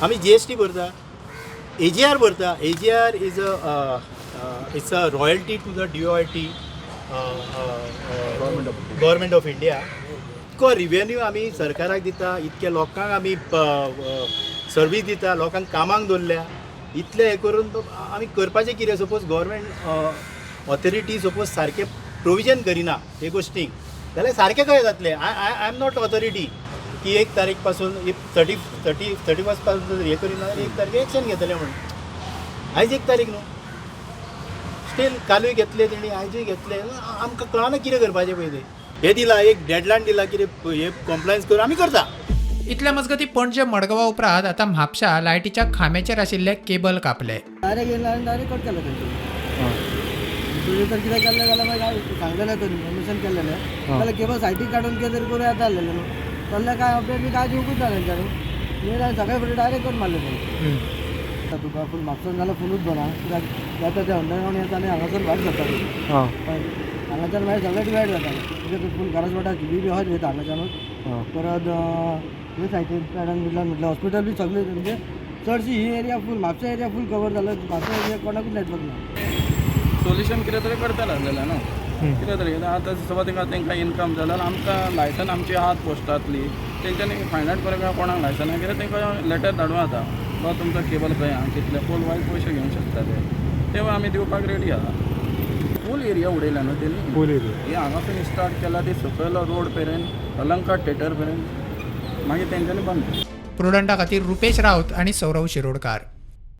आमी जीएसटी भरता, एजीआर भरता. AGR is a it's a royalty to the DOIT, Government of India. इतको revenue आमी सरकाराक दिता, इतके लोकांक आमी सर्वीस दिता, लोकांक कामाक दवरल्या. इतलें हें करून आमी करपाचें कितें? सपोज गव्हर्मेंट ऑथॉरिटी सपोज सारकें प्रोविजन करिना हे गोश्टीक जाल्यार सारकें कशें जातलें? I am not authority की एक तारीख पासून, if 31st पासून जर हें करिना जाल्यार एक तारखे एक्शन घेतले म्हणून. आयज एक तारीख न्हू, स्टील कालूय घेतले तेणी, आयजूय घेतले. आमकां कळना कितें करपाचें पळय तें. हें दिला, एक डेडलायन दिला, कितें हे कॉम्प्लायन्स करून आमी करता. इतल्या मजगतीं, पणजे, मडगांवा उपरांत आतां म्हापशा लायटीच्या खांब्याचेर आशिल्ले केबल कापले. डायरेक्ट येयला आनी डायरेक्ट कट केलं तेंचे. तुजें तर कितें केल्लें जाल्यार मागीर काय सांगलेलें तर, इन्फॉर्मेशन केल्लेलें जाल्यार केबल सायटीक काडून कितें तरी करूं येता आसलेलें न्हू. तसलें कांय अपडेट बी कांय दिवकूच ना तेंच्यांनी. येयला आनी सकाळी फुडें डायरेक्ट कट मारलें तेंचे. आतां तुका फूल म्हापसान जाल्यार फुलूच बरा, कित्याक येता ते अंडरग्रावंड येता आनी हांगासर भायर सरता ते. हय, हांगाच्यान मागीर सगळें डिवायड जाता. म्हणजे फूल करासवाडा बी हय वयता हांगाच्यानूच. परत हे सायडीन पेडन बिडल्यान म्हटल्यार हॉस्पिटल बी सगळें. म्हणजे चडशी ही एरिया फूल, म्हापशा एरिया फूल कवर जाला. म्हापशा एरिया कोणाकूच नेटवर्क ना. सोल्युशन कितें तरी करतले आसलेलें न्हू, कितें तरी. आतां समज तांकां इनकम जाल्यार आमकां लायसन आमची आहात पोस्टांतली, तेंच्यांनी फायंड आउट करूंक कोणाक लायसन आहा कितें, तांकां लेटर धाडूं येता, बाबा तुमचो केबल खंय आहा, कितले पोल वायज पयशे घेवंक शकता. ते ते आमी दिवपाक रेडी आहा. फूल एरिया उडयला न्हू तेणी. फूल एरिया. हे हांगासून स्टार्ट केला ती सकयल रोड मेरेन, अलंकार थेटर मेरेन. मागीर तेंच्यांनी बंद. प्रुडंटा खातीर रुपेश राऊत आणि सौरव शिरोडकार.